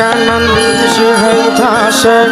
Kanan sihing tasih.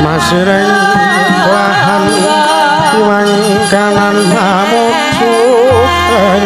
Masiring lahan kiwang kanan mamuju ing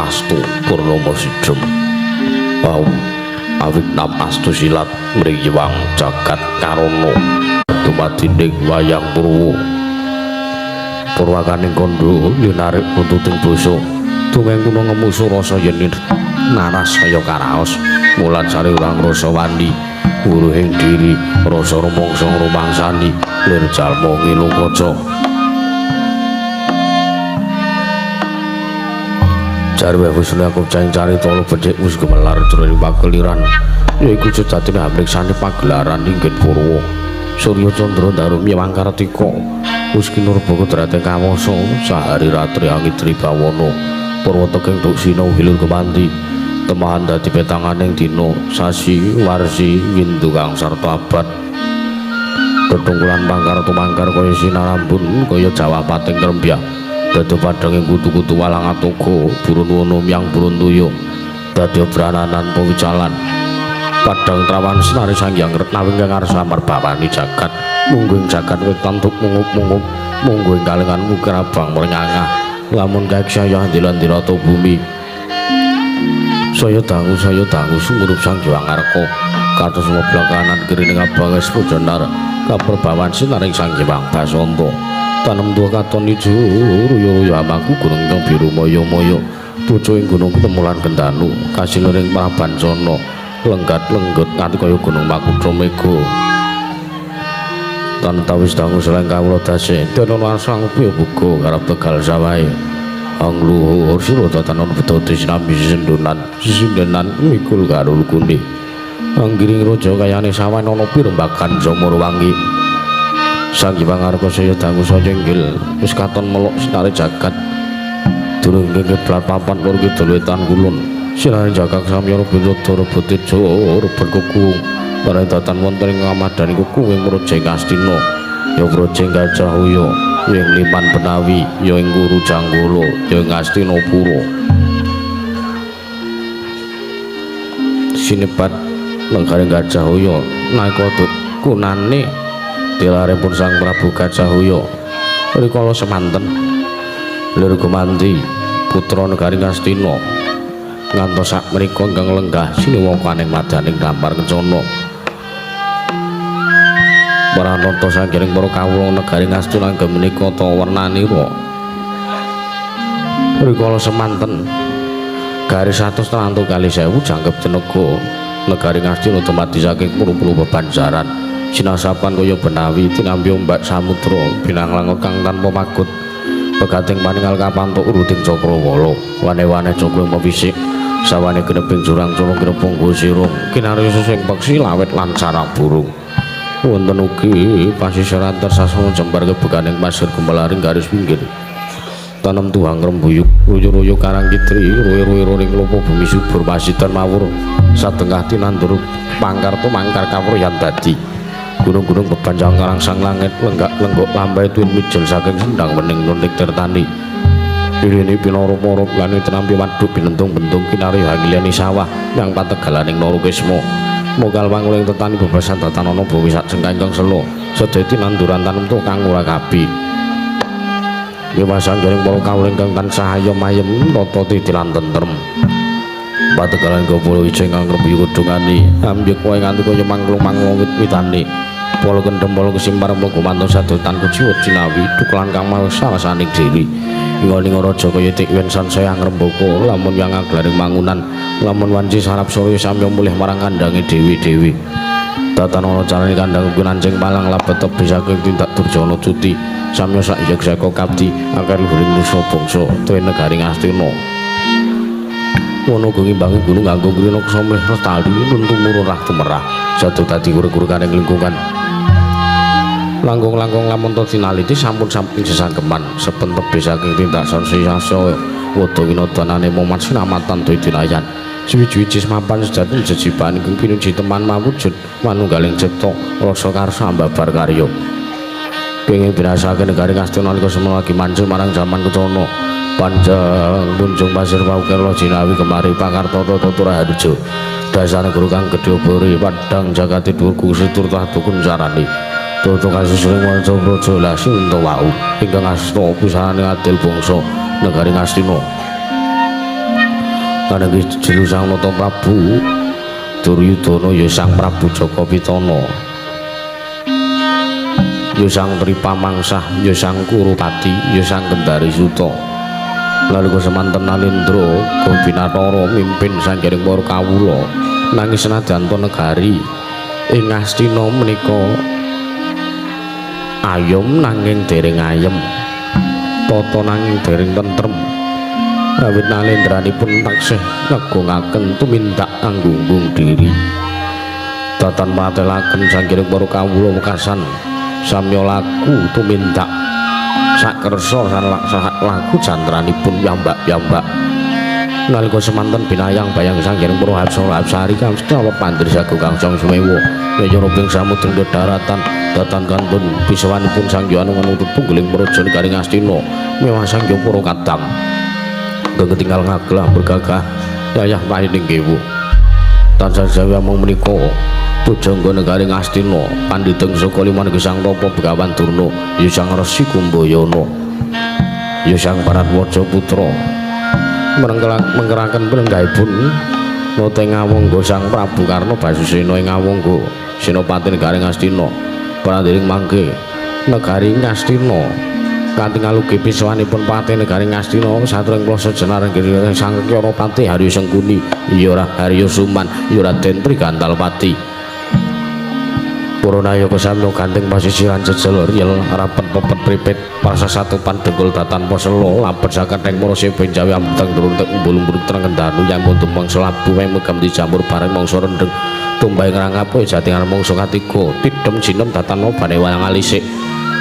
Astu Purnomo Sidem awit nam astu silat mriwang jagat karono dumadining wayang purwa purwakaning kandha yen narik buntuting basa dongeng kuna ngemusu rasa yen naras kaya karaos mulan sari ora ngrasa wani wuruhing diri rasa rumangsa ngrumangsani lir jalma ngilu kaca. Jarwe wusune aku cari tolo becik wis gemelar jroning pakeliran yaiku sejatine hamriksane pagelaran inggih Purwa Surya Candra Daru miwang Kartika wis kinurba kodrate kawasa sahari ratri angidri bawana Purwa teking duksina hilur kemanti temahan dadi petanganing dina sasi warsi windu kang sarta abad tetungkulan pangkar tumangkar kaya sinarambun kaya jawah pating krembyah dadi padhange kutu-kutu walang atoga burun wono myang burun toya dadi obrananan pewicalan padhang trawan senari sanghyang retnawi ingkang ngarsa marbawani jagat mungguing jagat wetan tuk mungup-mungup mungguing kalengan mukir abang mrengangah lamun kaeksaya ndilan-dilata bumi saya dangu sumurup Sang Hyang Arka kados mobla kanan kirining abang es pujonar kaperbawan sinaring Sang Hyang Basanta tanem dua katon ijo ruyo-ruyo amaku gunung ingkang biru moyo-moyo pucuk ing gunung ketemulan kendanu kasilering Prabancana lenggat-lenggut nganti kaya gunung Makutha Mega tan tawis dangu seleng kawula dase dene sang buga karep Tegal sawahe angluhur sira tatanan beto sinambi sisindonan sisindenan mikul karo lukune anggiring raja kayane sawah ana pirembagan Jamurwangi Sang Hyang Arka saya dangu saya inggil wis katon melok sinare jagat durung keblat papan lor kidul wetan kulon sinare jagat samyara bendara beteja reben kuku bareng datan wonten ing ngamadani kuku ing Praja Ngastina ya Praja Gajah Uya ya ing Liman Benawi ya ing Guru Janggala ya ing Ngastinapura sinebat negari Gajah Uya nalika kunane dilaripun Sang Prabu Gajah Uya rikala semanten lir gumanti putra negari Ngastina ngantos sakmenika ingkang lenggah siniwakaning madaning dampar kencana pranata sanggiring para kawula negari Ngastina inggih menika ta wernanira rikala semanten Garis 132.000 jangkep tenaga negari Ngastina dumadi saking puluh-puluh bebanjaran. Sinasapan kaya benawi tinampi ombak samudra binang langut kang tanpa magut. Pegating paningal kapantuk uruting cakrawala. Wane-wane cakra pepisik sawane geneping jurang culung genepung sirung kinarya sing peksi lawet lan sarang burung. Wonten ugi pasisir antar sasana jembar kebeganing pasir gumelaring garis pinggir. Tanem tuang rembuyuk ruyuk-ruyuk karang kitri ruwe-ruwe roning lopo bumi subur pasitan mawur satengah tinandur pangkar tumangkar kawruyan dadi gunung-gunung bebanjang karang sang langit lenggak-lenggok lambai tuwin mijil saking sendang wening nuntik tirtani Irene pinoro-poro lan tinampi waduk binentung-bentung kinari hangiliani sawah yang pategalaning Narukisma mogal wanguling tetani bebasan datanana bumi sak jengkang ingkang sela sedaya tinanduran tanem kang ora kabi. Wiwasan jaring para kawula ingkang tansah ayem ayem tata titi lan tentrem. Pategalan gopolo ijo ingkang ngrebuyuk kudungane, ambyek wae nganti kaya mangklung-mangklung wit-witane. Pala kendhem pala kesimpar pala gumantung sadotan kuciwa jinawi dukelan kang masawasaning diri. Inggoning raja kaya tik yen sansaya ngrembaka lamun yang aglaring mangunan, lamun wanci sarap sore samya mulih marang kandhange dewi-dewi. Tatan ana carane kandhang ugi nancing palang labet tebih saking tindak durjana cuti. Samya sak yeksaka kapti akeh luhuring nusa bangsa tuwin negari Ngastina. Wono uga ngimbangi gunung nganggo ngrina samlih lestari nun tumurun rah tumerah jatuh dadi guru-guru kaning lingkungan. Langkung-langkung lamun to tinaliti sampun sampun sesanggeman sepen tebih saking tindak sansaya wada winodanane moman sinamatan duwi dinayan. Suwiji-wiji semapan sejati jejiban ingkang pinuji teman mawujud manunggaling cipta rasa karsa ambabar karya. Kenging binasake negari Ngastina nalika semana lagi mancung marang jaman kencana. Panjang munjung pasir pauker jinawi kemari pakartata tata raharja. Dasar guru kang gedhe obore padhang jagate dhuwur kusi turtah dukun carane. Tata kasusuring wanca praja lasinta wau ingkang asta pisane adil bangsa negari Ngastina. Kanenggi jelu Sang Nata Prabu Duryudana ya Sang Prabu Jaka Pitana ya Sang Tripamangsah ya Sang Kurupati ya Sang Kendari Suta. Nalika semanten Nalendra Gobinatara mimpin sanggaring para kawula nanging senadyan ta negari ing Ngastina menika ayom nanging dereng ayem tata nanging dereng tentrem. Awit nalendranipun taksih negungaken tumindak anggunggung diri. Datan mratelaken sanggiring para kawula wekasan samya laku tumindak sakersa laku jantranipun piyambak-piyambak. Nalika semanten binayang bayang sanggiring para hapsara hapsari kang sedawa pandri sagung kang sumewa nyaya ping samudra daratan datan kantun pisawanipun Sang Hyang manut tunggeling praja negari Ngastina mewah Sang Hyang para kadang. Ketinggal ngaglah bergagah yayah pahining kewu. Tansah jawi amung menika pujangga negari Ngastina pandhiteng saka liman Sang Tapa Begawan Durna ya Sang Resi Kumbayana ya Sang Paratwaja Putra mengkeraken penenggahipun nata ngawangga Sang Prabu Karna Basusena ing ngawangga senopati negari Ngastina prandiring mangke negari Ngastina kanthi ngalugi pisawanipun pati negari Ngastina satring plasa jenar Sang Kyanapati Haryo Sengkuni ya Haryo Suman ya Raden Trigantalpati. Para nayaka samya gandeng pasisiran jejel riyel rapet pepet pripit parsa satupan dengkul datan posela labet saketheng para seben jawi amteng druntek umbul-umbul trenggendanu yamun tumpeng selabu megam dijamur bareng mangsa rendheng tumbah ngrangap jati mangsa katiga tidhem jinem datan obane wayang alisik.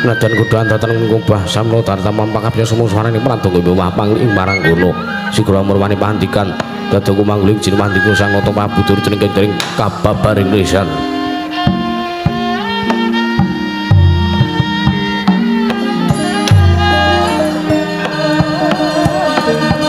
Nadan kuduan datan ngubah samno tartamam pakapya sumusuarane prantung wah pangli ing maranggono sigra murwani pahandikan dadoku mangling jinmandiku Sang Nata Prabu Durjana ing kababaring lisan. Thank you.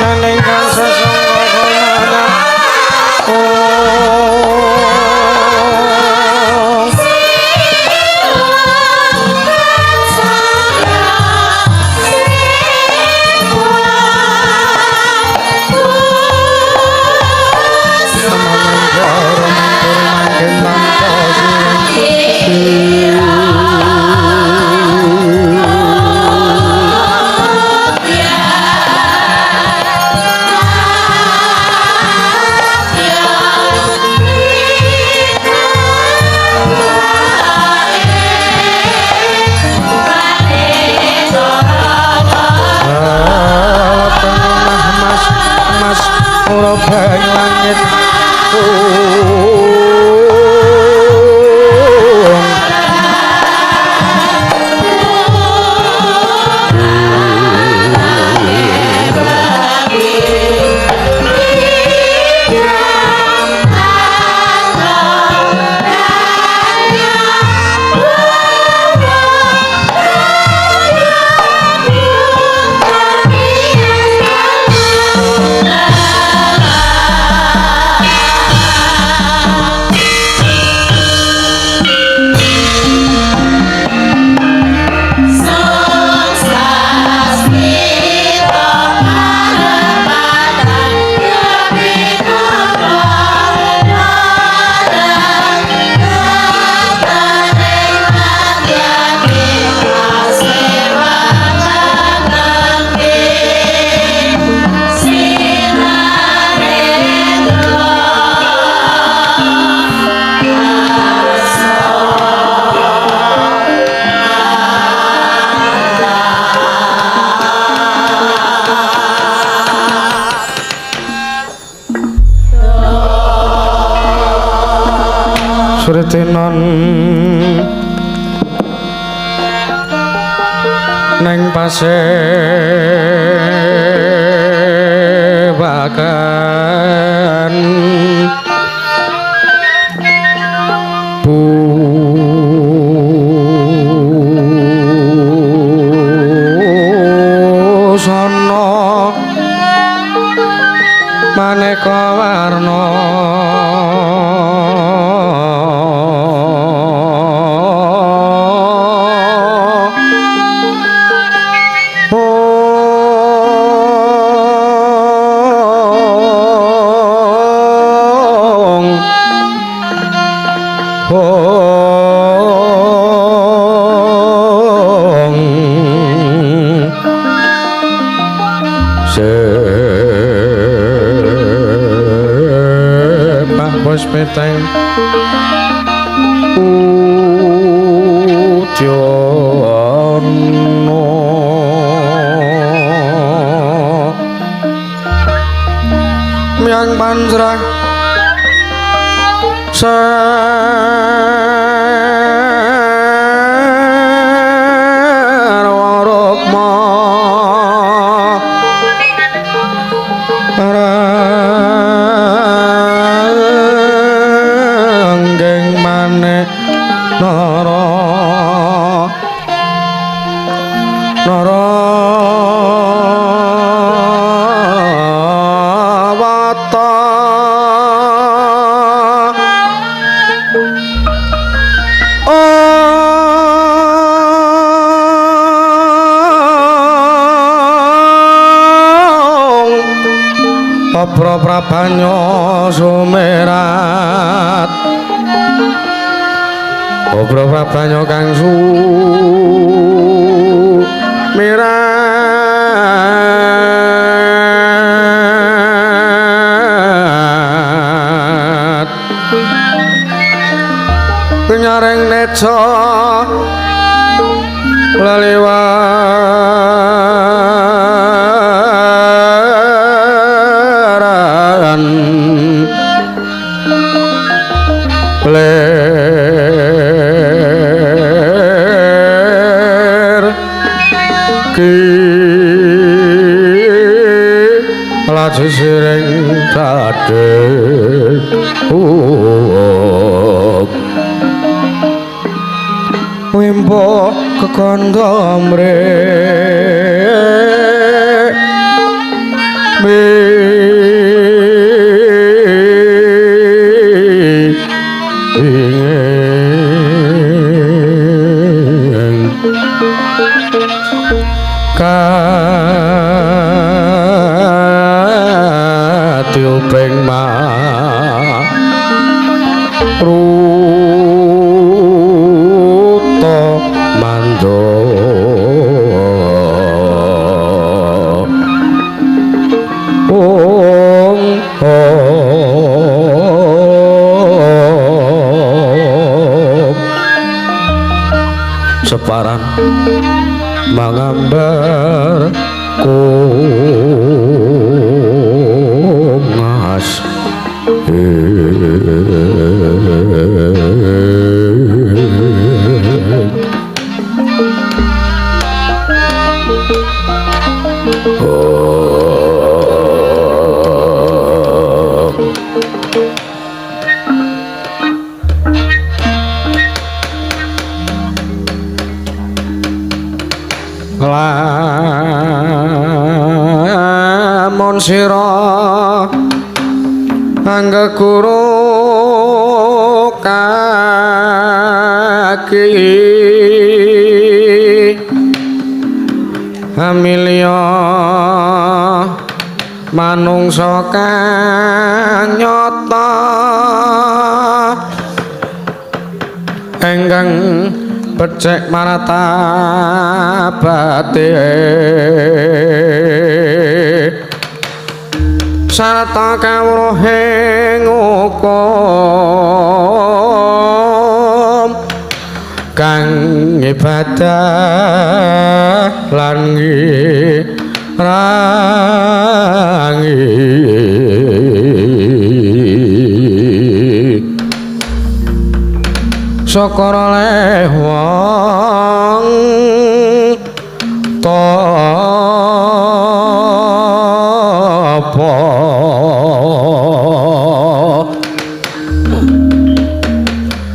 Saning kang sesungguhna. Langit Sritinon neng pasewakan busana maneka warna Peteng Udyono Miang panjrah Sarwa Rukma Prabanyo sumerat Obro prabanyo kang sumerat Nyareng nejo leliwaran ler ki laju siring tadek wimbo kekandha mrek Katiuping maruta mando ong separan mangambar kungas lamun sira anggeguru kaki amilya manungsa kang nyata ingkang becik martabate sarta kawruhing hukum kang ibadah lan ngirangi syukur oleh wong tapa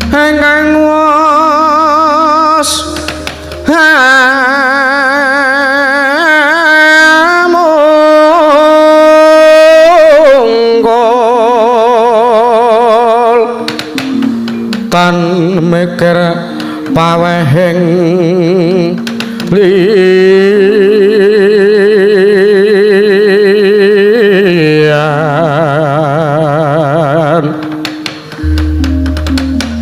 ingkang wos hamunggul tan mikir pawehing liyan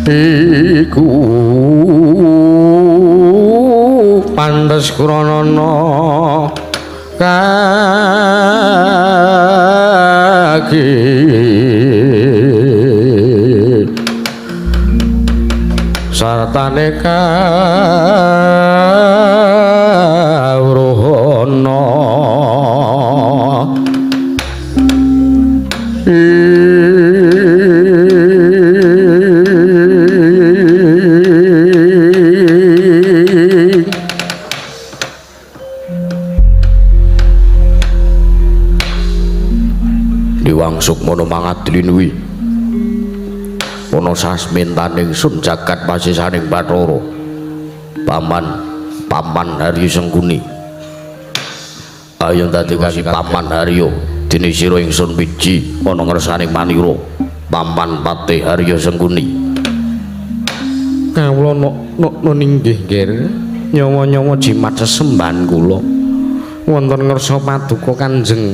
iku pantes kranana kaki sartane kawruhana Diwang Sukmana mangadlinwi ana sasmintaning sun jagat pasisaning Bathara Paman Haryo Sengkuni. Ayo dadi kasi Paman Haryo dene sira ingsun wiji ana ngersaning manira Paman Patih Haryo Sengkuni. Kawula nok ninggih nggih nyawa-nyawa jimat sesembahan kula wonten ngersa paduka Kanjeng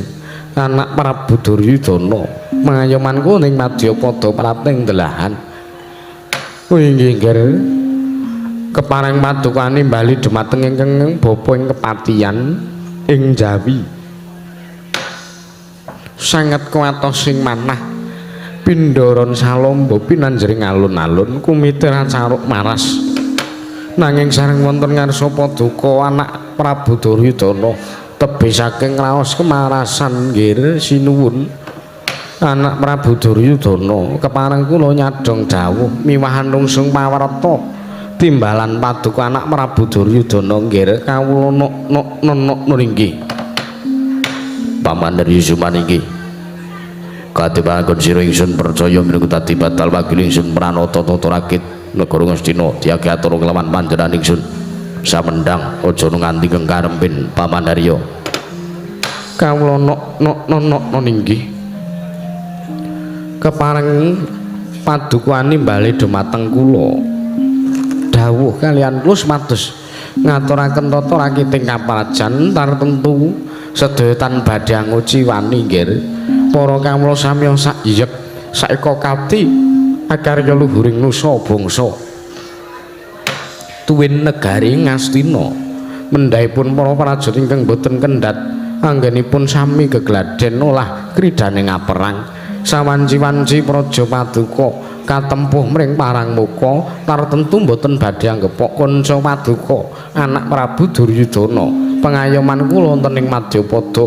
anak Prabu Duryudana mangayoman kula ning madyapada prapting delahan. Oh inggih nggih kepareng padukane bali dumateng ingkang bapa ing kepatihan ing Jawi sanget kuwatos sing manah pindharan salomba pinanjering alun-alun kumite racaruk maras nanging sareng wonten ngarsa paduka anak Prabu Duryudana tebih saking raos kemarasan nggih sinuwun anak Prabu Duryudana kepareng kula nyadhong dawuh miwahan rungsung pawarta timbalan paduka anak Prabu Duryudana nggih kawula nok nok nggih Paman Haryo Suman inggih katibahan sira ingsun percaya minangka dadi batal wakil ingsun pranata tata rakit negara Ngastina diake atur kelawan panjenengan ingsun samendang aja nganti kengkarempin Paman Haryo. Kawula nok inggih. Kepareng padukuhane bali dumateng kula. Dawuh kalian kula supados ngaturaken tata rakiting kaprajan tartemtu sedaya tan badhe anguci wani nggih. Para kawula samiya sak yek saeka kati akarya luhuring nusa bangsa. Tuwin negari Ngastina mendhahipun para prajurit ingkang boten kendhat anggenipun sami gegladen olah kridane ngaperang sawanci-wanci praja paduka katempuh mring parang muka tartemtu boten badhe anggepok kanca paduka anak Prabu Duryudana pengayoman kula wonten ing Madyapada.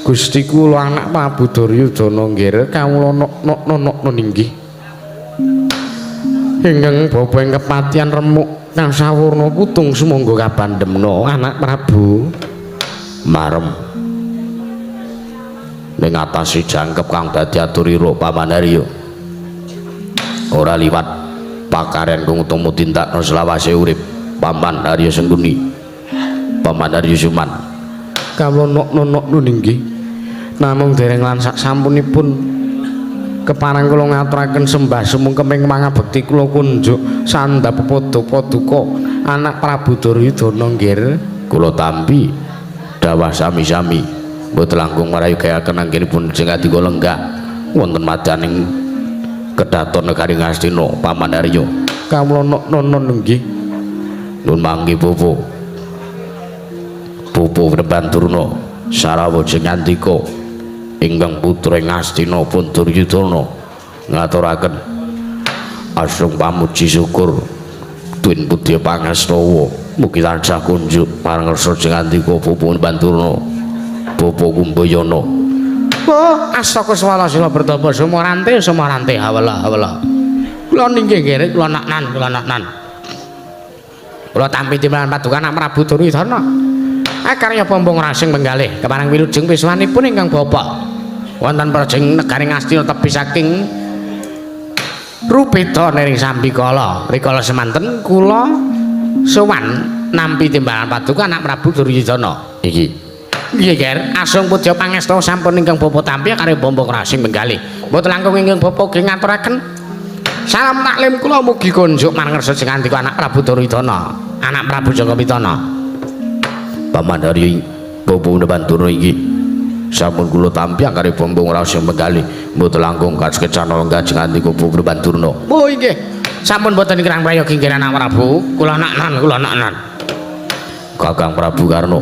Gusti kula anak Prabu Duryudana nggih kawula nok inggih. Ingkang bapa ing kepatihan remuk kang sawurna putung sumangga kabandemna anak Prabu. Marem ning atase jangkep kang dadi aturira Paman Haryo. Ora liwat pakaryan kang utama tindakno selawase urip Paman Haryo Sengkuni, Paman Haryo Suman. Kawula nok inggih. Namung dereng lan sak sampunipun kepareng kula ngaturaken sembah sumungkeming mangabekti kula kunjuk sandhap pepadha paduka anak Prabu Duryudana nggih. Kula tampi dawah sami-sami mboten langkung marayogaken anggenipun sing adika lenggah wonten madyaning kedaton negari Ngastina Paman Haryo. Kawula nok inggih. Nun mangke popo. Popo Wrebanturna sarawa jengandika ingkang putra Ngastina pun Duryudana ngaturaken asung pamuji syukur tuwin pudya pangastawa mugi tansah kunjuk marang ngersa jengandika Popo Wrebanturna Popo Kumbayana. Oh, astaka swala sila bertapa sumarante sumarante hawala hawala. Kula ninggih nggih kula naknan kula naknan. Kula tampi timbalan paduka anak Prabu Duryudana. Akarya pombong rasing menggalih kepareng wilujeng piswanipun ingkang bapa wonten prajeng negari Ngastina tebih saking Rupeda nering sambikala. Rikala semanten kula sowan nampi timbalan paduka anak Prabu Duryudana. Iki nggih Ger, asung pudya pangesta sampun ingkang bapa tampi akarya pombong rasing menggalih. Mboten langkung ingkang bapa ugi ngaturaken salam taklim kula mugi kunjuk marang ngersa sing andika anak Prabu Duryudana, anak Prabu Jaka Pitana. Paman Haryo Bapa Wrebanturna iki sampun kula tampi angkare bombong raos menggalih mboten langkung kaskecan lenggah jengandika Bapa Wrebanturna. Oh inggih, sampun boten kirang prayogi nggih anak Prabu, kula naknan kula naknan. Kakang Prabu Karna.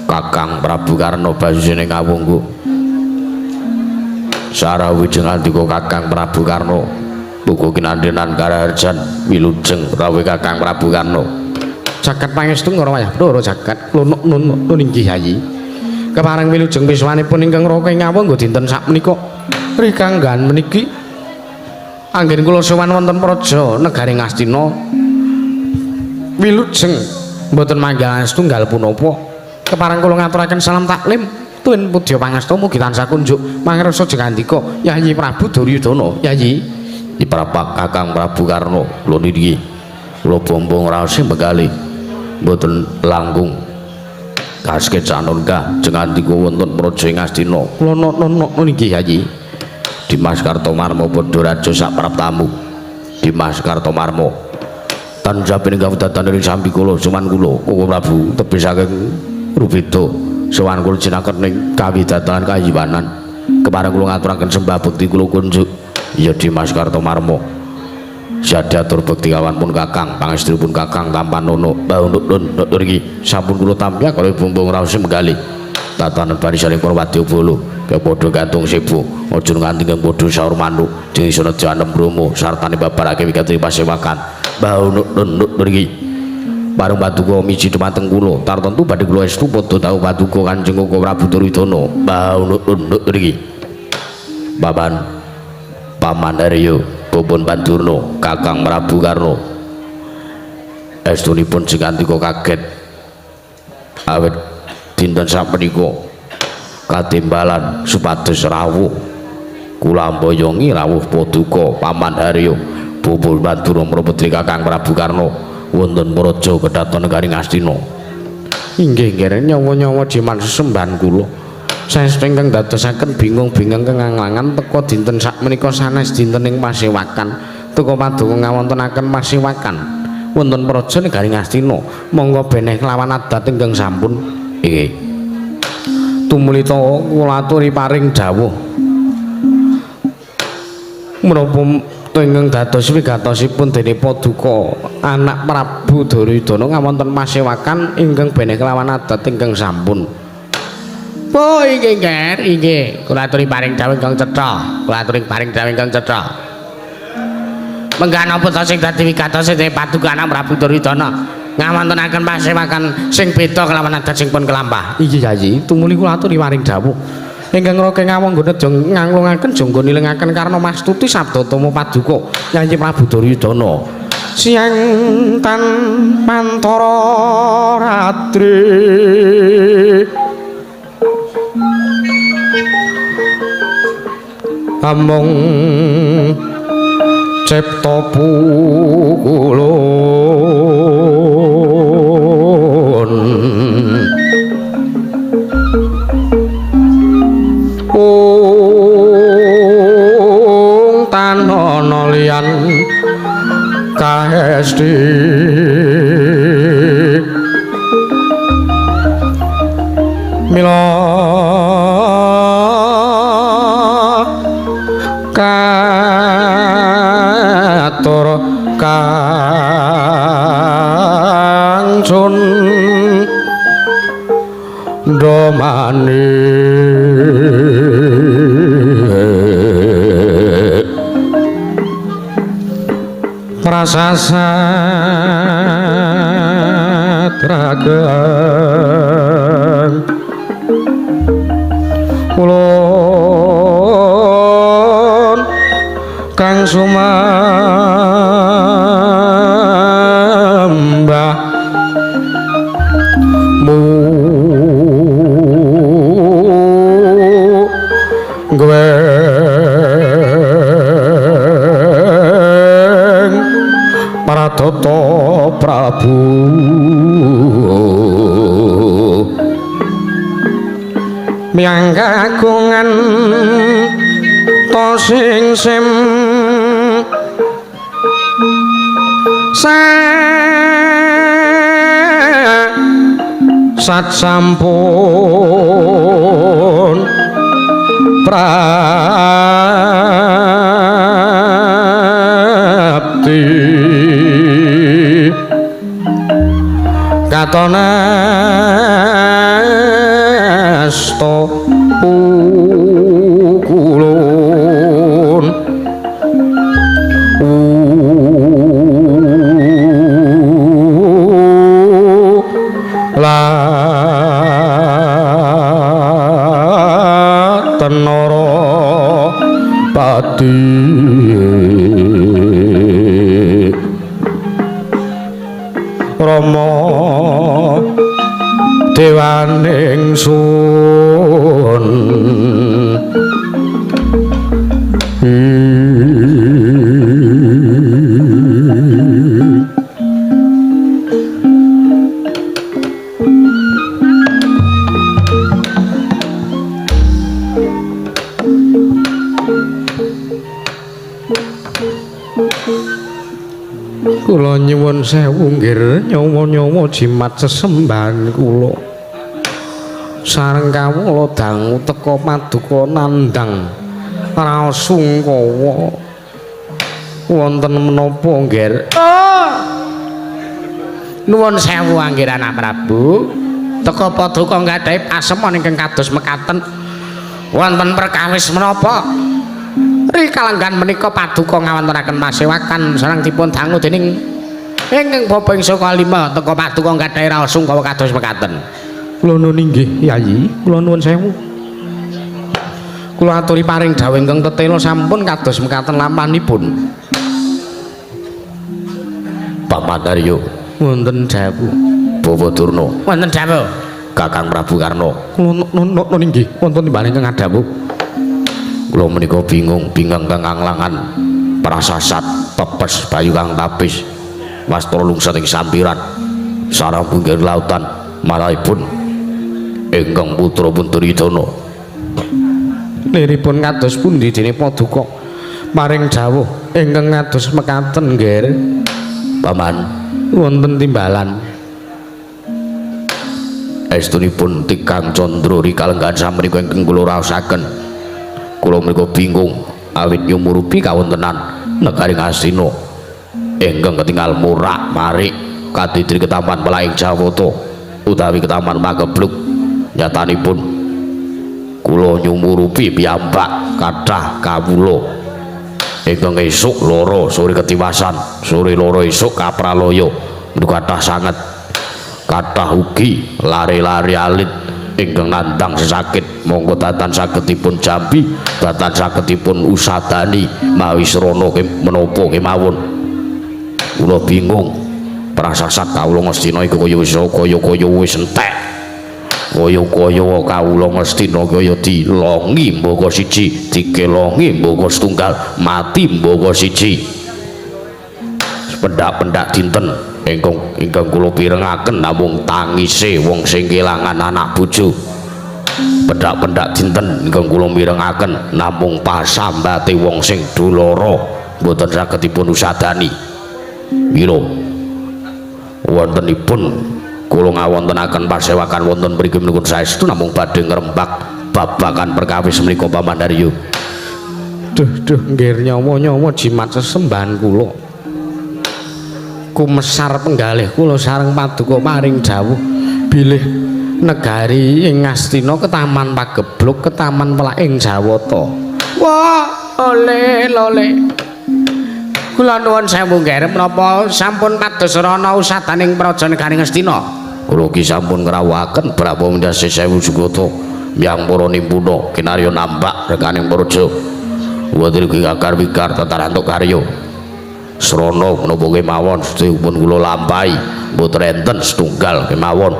Kakang Prabu Karna basusene ngawungku. Sarawi jengandika Kakang Prabu Karna. Muga kinandenan karaharjan wilujeng rawuh Kakang Prabu Karna. Jagat pangestu ngara wayah bloro jagat kula nun inggih Yayi. Kepareng wilujeng piswanipun ingkang Raka ing Ngawangga dinten sakmenika rikanggan meniki anggen kula sowan wonten praja negari Ngastina wilujeng mboten manggal setunggal punapa. Kepareng kula ngaturaken salam taklim tuwin pudya pangasta mugi tansah kunjuk mangrasa jengandika Yayi Prabu Duryudana. Yayi Diprapak Kakang Prabu Karna kula niki kula bombong raos menggalih mboten langkung kaskecanon kah jengandika wonten praja Ngastina kula nok inggih Yayi. Dimas Kartomarmo padha raja sak praptamu Dimas Kartomarmo tansah pinenggah datan ing sambikala sowan kula Koko Prabu tebih saking Rubeda sowan kula jinaken ing kawidatan kayiwanan kepareng kula ngaturaken sembah bekti kula kunjuk ya Dimas Kartomarmo Sadiatur bekti kawan pun kakang pangestri pun kakang tampanono mbah nun iki sampun kula tampi karo bumbung raos menggalih tatanan barisaning para wadyabala kaya padha gantung sibu aja nganti kang padha saur manuk jeng iso nejo anem bromo sartane babarake wigati pasewakan mbah nun iki bareng paduka miji dumateng kula tartemtu badhe kula estu padha tau paduka Kanjeng Koko Prabu Duryudana mbah nun iki Paman Paman Haryo Bopon Bandurna Kakang Prabu Karna estunipun jengandika kaget awit dinten sapunika katimbalan supados rawuh kula amboyongi rawuh paduka Paman Haryo Bopon Bandurna mreputri Kakang Prabu Karna wonten praja kedaton negari Ngastina. Inggih nggih nyawa-nyawa jimat sesembahan kula. Saestu ingkang dadosaken bingung-bingung kenganglangan teka dinten sakmenika sanes dinten ing pasewakan. Teka paduka ngawontenaken pasewakan wonten praja negari Ngastina. Monggo beneh kelawan adat ingkang sampun. Inggih. Tumuli ta kula aturi paring dawuh. Menapa ingkang dados wigatosipun dene paduka anak Prabu Duryudana ngawonten pasewakan ingkang beneh kelawan adat ingkang sampun. Oh inggih nggih, inggih kula aturi paring dawuh ingkang cetha, kula aturi paring dawuh ingkang cetha. Menggah napa ta sing dadi wigatose dene paduka anak Prabu Duryudana ngawontenaken pasewakan sing beda kelawan adat sing pun kelampah. Inggih Yayi, tumuli kula aturi paring dawuh. Ingkang raka ngawangga jeng nganglungaken jangga nilingaken karna mastuti sabda tama paduka Yayi Prabu Duryudana. Siang tan pantara ratri amung cipta pukulun ung tanana liyan kahesti mila katur kang sun domani prasasat ragang ulun kang sumambah mu gweng Paradata Prabu miyang kagungan to sing sim sat sampun prapti katone asta pukulun la tenara pati Rama dewaning sun. Kula nyuwun sewu nggih nyawa-nyawa jimat sesembahan kula. Sareng kawula dangu teka paduka nandhang raos sungkawa. Wonten menapa nggih? Oh. Nuwun sewu anggih anak Prabu. Teka paduka nggadahi pasemon ingkang kados mekaten. Wonten perkawis menapa? Rikalenggan menika paduka ngawontenaken pasewakan sareng dipun dangu dening ingkang bapa ing saka lima teka paduka nggadahi raos sungkawa kados mekaten. Kula nuwun inggih Yayi, kula nuwun sewu. Kula aturi paring dawuh ingkang tetela sampun kados mekaten lampanipun. Paman Aryo wonten dawuh. Bawa Durna wonten dawuh. Kakang Prabu Karna kula nuwun inggih wonten timbal ingkang adhawuh. Kula menika bingung bingang kang anglangan prasasat pepes bayu kang tapis wastra lungset ing sampiran sarang pinggir lautan Manahipun ingkang putra pun Duryudana. Liripun kados pundi dene paduka paring dawuh ingkang kados mekaten nggih Paman? Wonten timbalan. Estunipun Tikang Candra rikalenggahan samrika ingkang kula raosaken. Kula menika bingung awit nyumurupi kawontenan negari Ngastina ingkang ketingal murak marik kadidri ketaman Pelaing Jawata utawi ketaman Magebluk. Nyatanipun kula nyumurupi piyambak kathah kawula ingkang esuk loro sore ketiwasan, sore loro esuk kapralaya menika kathah sanget. Kathah ugi lare-lare alit ingkang nandhang sesakit. Monggo datan sagedipun jambi, datan sagedipun usadani mawi srana menapa kemawon. Kula bingung prasasat kawula Ngastina iku kaya wis kaya-kaya wis entek. Kaya-kaya kawula Ngastina kaya dilongi mbaka siji, dikelongi mbaka setunggal, mati mbaka siji. Pendak-pendak dinten ingkang kula pirengaken namung tangise wong sing kelangan anak bojo. Pendak-pendak dinten ingkang kula mirengaken namung pasambate wong sing doloro mboten saged dipun usadani. Mila wontenipun kula ngawontenaken pasewakan wonten mriki menika saestu namung badhe ngrembak babagan perkawis menika Paman Haryo. Duh duh nggih nyawa-nyawa jimat sesembahan kula. Kumesar penggalih kula sareng paduka paring dawuh bilih negari ing Ngastina ketaman Pagebluk ketaman Pelaing Jawata. Wah, oleh lole. Kula nuwun sewu nggih menapa sampun pados rana usadaning praja negari Ngastina? Kula ki sampun ngrawuhaken Brahma Windase sewu jugata miyang para nimpuna kinarya nambak rekaning praja. Wonten iki akar wikar tatarantuk karya. Srana menapa kemawon sedaya kula lampahi mboten enten setunggal kemawon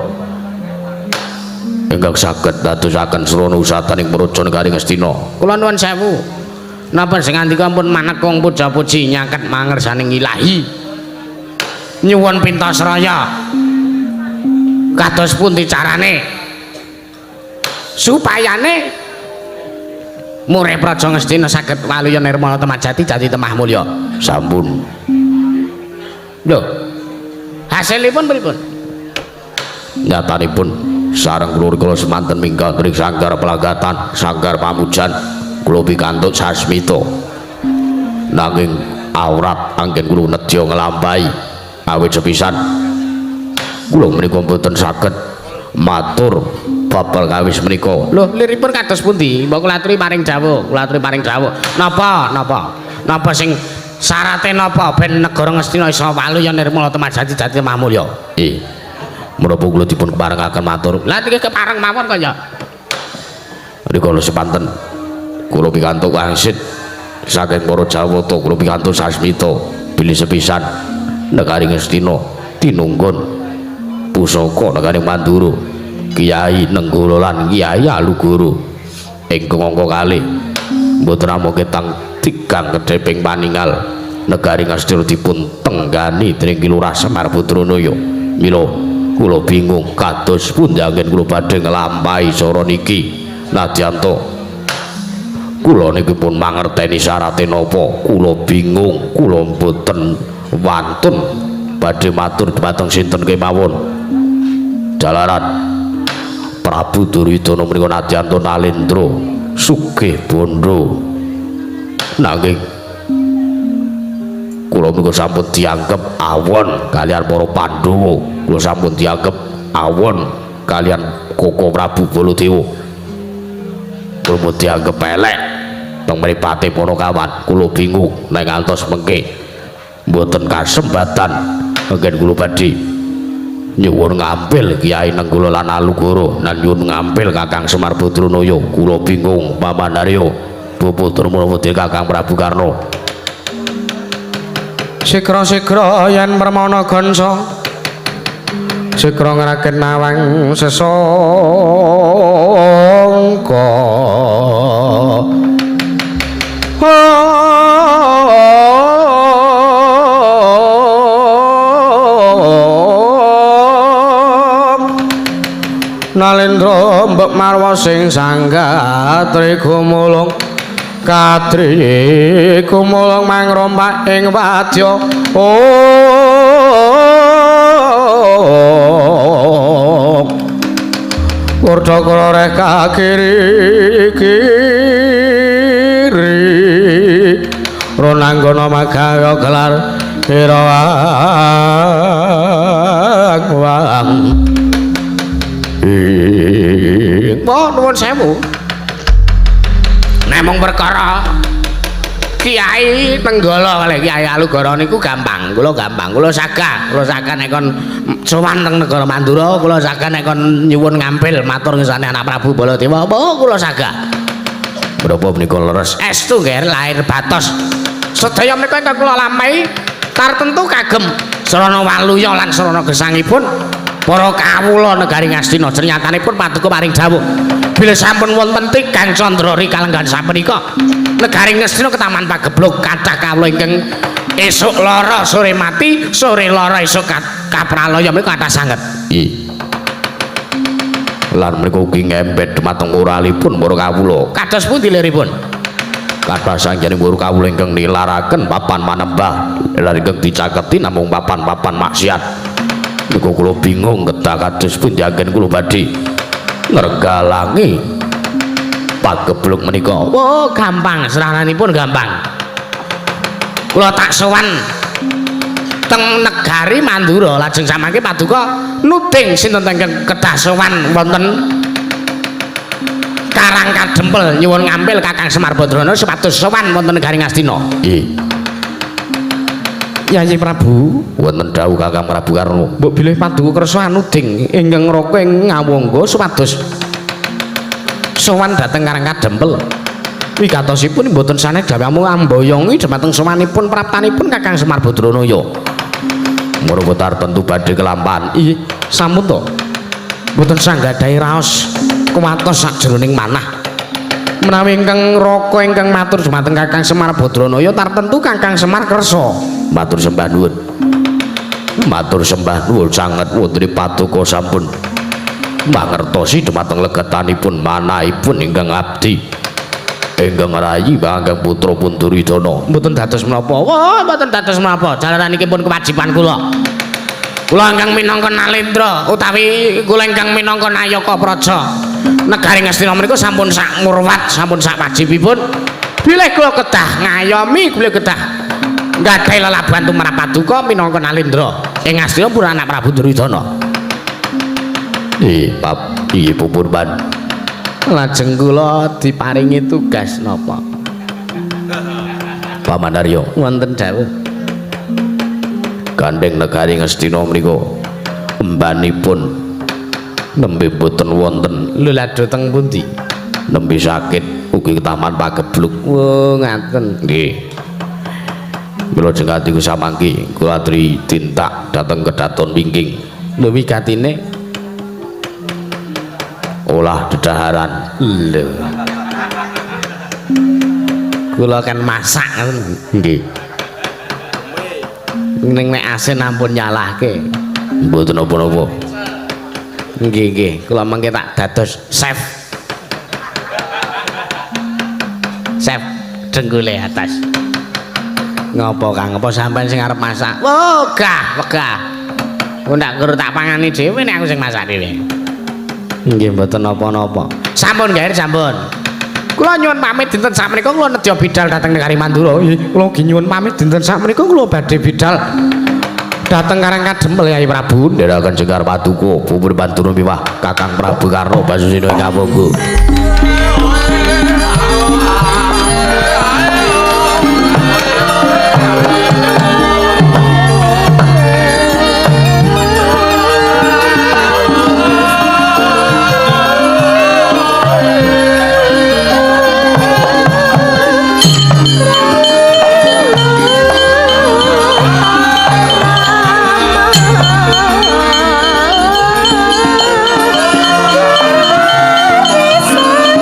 ingkang saged dadosaken srana usadaning praja negari Ngastina. Kula nuwun sewu. Napa sing ngandika pun manekung puja-puji nyaket mangersaning Ilahi. Nyuwun pintasraya. Kados pundi carane supayane murih praja Ngastina saged waluya nirmala temajati jati temah mulya. Sampun. Lho, hasilipun pripun? Nyatanipun sareng kula kula semanten minggah ring sanggar Pelagatan, sanggar Pamujan, kula pikantuk sasmita. Nanging aurat anggen kula nedya nglampahi awit sepisan kula menika mboten saged matur bab perkawis menika. Lho, liripun kados pundi? Mbok kula aturi paring dawuh, kula aturi paring dawuh. Napa? Napa? Napa sing syarate napa ben negara Ngastina iso waluya nirmala temajati jati temah mulya? Menapa kula dipun keparengaken matur? Lah niki kepareng mawon kok ya. Rikala sepanten kula pikantuk wangsit saking para Jawata, kula pikantuk sasmita bilih sepisan negari Ngastina tinunggun pusaka negari Mandura Kiai Nenggala lan Kiai Alugoro ingkang angka kalih mboten namung ketang tigang kedheping paningal negari Ngastina dipun tenggani dening Ki Lurah Semar Putranaya. Mila kula bingung kados pundi anggen kula badhe nglampahi cara niki. Nadyanto kula niki pun mangerteni syarate napa, kula bingung, kula mboten wantun badhe matur dhumateng sinten kemawon. Jalaran Prabu Duryudana menika nadyanto nalendra sugih bondo, nanging kula menika sampun dianggep awon kalian para Pandhawa, kula sampun dianggep awon kalian Koko Prabu Baladewa, kula pun dianggep elek teng mripate para kawan. Kula bingung nek ngantos mengke mboten kasempatan anggen kula badhe nyuwun ngampil Kiai Nenggala lan Alugoro lan nyuwun ngampil Kakang Semar Putranaya. Kula bingung Paman Haryo, Bapak Darmawati Kakang Prabu Karna. Sigra-sigra yen permana gonso sigra ngrakit nawang sesangka. mbok marwa sing sanggatri gumulung katri gumulung mangrompak ing wadya. Oh Kurdakara reh kakiri kiri Ronanggana magawa gelar Irawang wang. Oh nuwun sewu. Nek mung perkara Kiai Tenggala kalih Kiai Alugoro niku gampang, kula gampang, kula sagah, kula sagah nek kon sowan teng negara Mandura, kula sagah nek kon nyuwun ngampil matur ngersane anak Prabu Baladewa, apa kula sagah. Menapa menika leres? Estu nggih lahir batos. Sedaya menika ingkang kula lampahi tartemtu kagem srana waluya lan srana gesangipun para kawula negari Ngastina. Nyatanipun paduka paring dawuh bilih sampun wonten tigang candra rikalenggan sapunika negari Ngastina ketaman pageblug kathah kawula ingkang esuk lara sore mati, sore lara esuk kapralaya menika kathah sanget. Nggih. Lan menika ugi ngembet dumateng moralipun para kawula. Kados pundi liripun? Kathah sanggening para kawula ingkang nilaraken papan manembah lan ingkang dicaketi namung papan-papan maksiat. Niku kula bingung kedah kados pundi anggen kula badhe ngrenggalangi pageblug menika. Oh, gampang, srananipun gampang. Kula tak sowan teng negari Mandura lajeng samangke paduka nuding sinten ingkang kedah sowan wonten Karang Kadempel nyuwun ngampil Kakang Semar Badrana supados sowan wonten negari Ngastina. Nggih. Yayi Prabu, wonten dawuh Kakang Prabu Karna. Mbok bilih paduka kersa anuding ingkang ngraka ing ngawangga supados sowan dhateng Karang Kadempel. Wigatosipun mboten sanes dawamu amboyongi dhumateng sowanipun praptanipun Kakang Semar Badranaya. Murwa tartemtu badhe kelampahan. Ih, sampun to. Mboten sanggadahi raos kuwatos sakjroning manah. Menawi ingkang ngraka ingkang matur dhumateng Kakang Semar Badranaya tartemtu Kakang Semar kersa. Matur sembah nuwun. Matur sembah nuwun sanget wonten paduka sampun mangertosi dhumateng legetanipun manahipun ingkang abdi ingkang rayi ingkang putra Punturidana. Mboten dados menapa. Wah, mboten dados menapa. Jalaran iki pun kewajiban kula. Kula ingkang minangka Nalendra utawi kula ingkang minangka Nayaka Praja negari Ngastina menika sampun sak murwat, sampun sak wajibipun. Bilih kula kedah ngayomi, bilih kedah nggadahi lelabuhan tumrap paduka minangka Nalendra ing Ngastina pura anak Prabu Duryudana. Nggih, bab nggih pupurban. Lajeng kula diparingi tugas napa? Paman Arya, wonten dawuh. Gandeng negari Ngastina menika embanipun nembe boten wonten. Lho lha dhateng pundi? Nembe sakit ugi ketaman pageblug. Oh, ngaten. Nggih. Kula jengati samangki kula atri tintak dhateng kedaton wingking. Lho wigatine olah dedaharan. Lho. Kula kan masak ngoten. Nggih. Ning nek asin ampun nyalahke. Mboten napa-napa. Nggih nggih, kula mengke tak dados chef. Chef dengkule atas. Ngopo Kang? Apa sampean sing arep masak? Wegah, wegah. Ku ndak guru tak pangani dhewe nek aku sing masak dhewe. Nggih mboten napa-napa. Sampun gair sampun. Kula nyuwun pamit dinten sakmenika kula nedya bidal dhateng negari Mandura. Nggih, kula ugi nyuwun pamit dinten sakmenika kula badhe bidal dhateng Karang Kadempel Yai Prabu. Ndherekaken jengkar paduka pupur banturun miwah Kakang Prabu Karna Basusena ing Kawangga. Thank you.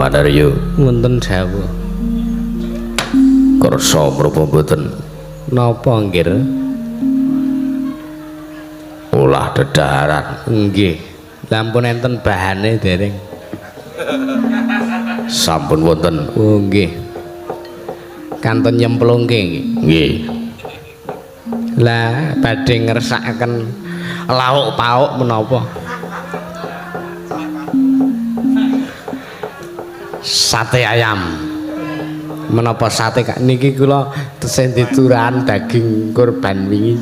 Paman Aryo. Wonten dawuh. Kersa menapa mboten? Napa nggih? Olah dedaharan. Nggih. Sampun enten bahane dereng? Sampun wonten. Oh nggih. Kantun nyemplungke nggih. Nggih. Lah badhe ngersakaken lauk pauk menapa? Sate ayam. Menapa sate kak niki kula tesih diturahan daging kurban wingi.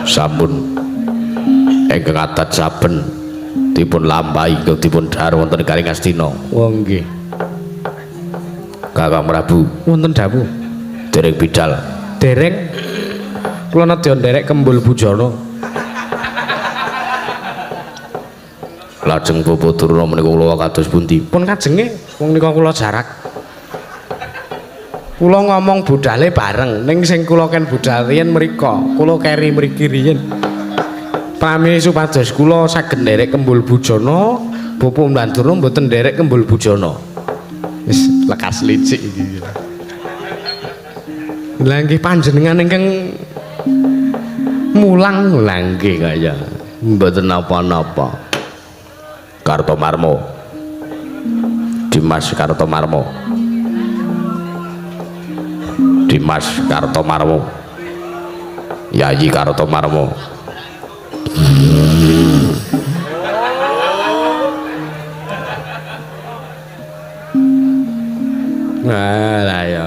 Sampun ingkang adat saben dipun lampahi ingkang dipun dhahar wonten Garing Astina. Oh nggih. Kakang Prabu. Wonten dawuh. Dereng bidal. Dereng. Kula nedya nderek Kembul Bujana. Lajeng Bapak Durna menika kula kados pundi? Pun kajenge wong nika kula jarak. Kula ngomong budale bareng ning sing kula ken budal riyen mriko, kula keri mriki riyen. Prami supados kula saged nderek Kembul Bujana, Bapak Mbandurna mboten nderek Kembul Bujana. Wis lekas licik iki. Lah nggih panjenengan ingkang mulang lha nggih kaya mboten napa-napa. Kartomarmo. Dimas Kartomarmo. Dimas Kartomarmo. Yayi Kartomarmo. Nah, lah ya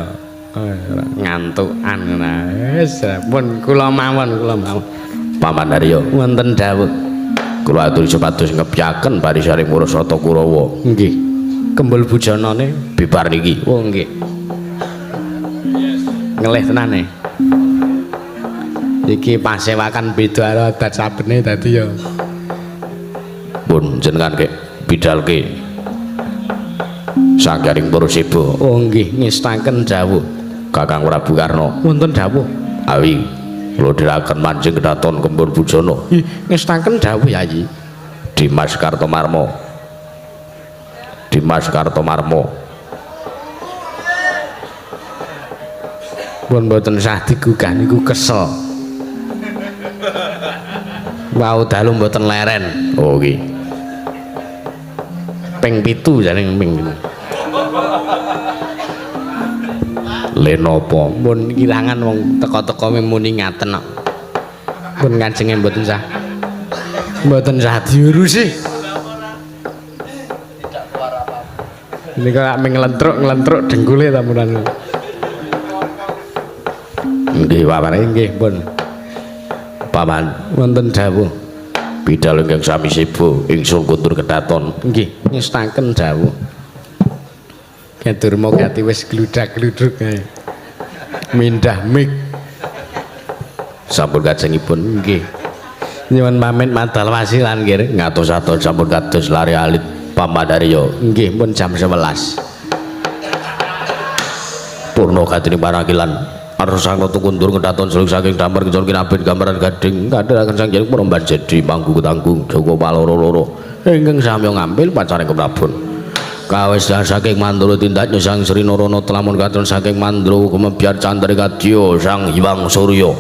ngantukan wis pun kula mawon kula mawon. Paman Aryo. Wonten dawuh. Kula aturi supados ngepyaken barisaning para Sata Kurawa. Nggih. Kembul bujanane bibar niki. Oh nggih. Ngelih tenane. Iki pasewakan beda karo adat sabene dadi ya. Pun jenengan kek bidalke. Sanggaring para seba. Oh nggih, ngestaken dawuh. Kakang Prabu Karna. Wonten dawuh. Awi kula dherekaken manjing kedaton Kembul Bujana. Ih, ngestaken dawuh Yayi. Dimas Kartomarmo. Dimas Kartomarmo. Pun mboten sah digugah niku kesel. Wau dalu mboten leren. Oh nggih. Ping 7 jane ping 7. Le napa? Mun kirangan wong teka-teka muni ngaten kok. Pun kajenge mboten sah. Mboten sah diurusi. Niku lak nglentruk-nglentruk dengkule ta munan. Nggih, Paman. Nggih, pun. Paman, wonten dawuh. Bidal ingkang sami seba ingsun kundur kedaton. Nggih, ngestaken dawuh. Durma gati wis gludak-gluduk kae. Mindah mik. Sampun kajengipun. Nggih. Nyuwun pamit madal wasilan nggih. Ngatos-atos sampun kados lare alit Paman Aryo. Nggih, pun jam 11. Purna gatine parakilan. Arsa sang ratu kundur kedaton selung saking damar kencana kinabin gambaran gading kadheraken sang jeng promban jedi manggu ketanggung Joko Paloro-loro ingkang samya ngambil pacaring keprabon. Kawis saking Mandura tindaknya sang Sri Narana telamun katon saking Mandra gemebyar candra kadya sang Hyang Surya.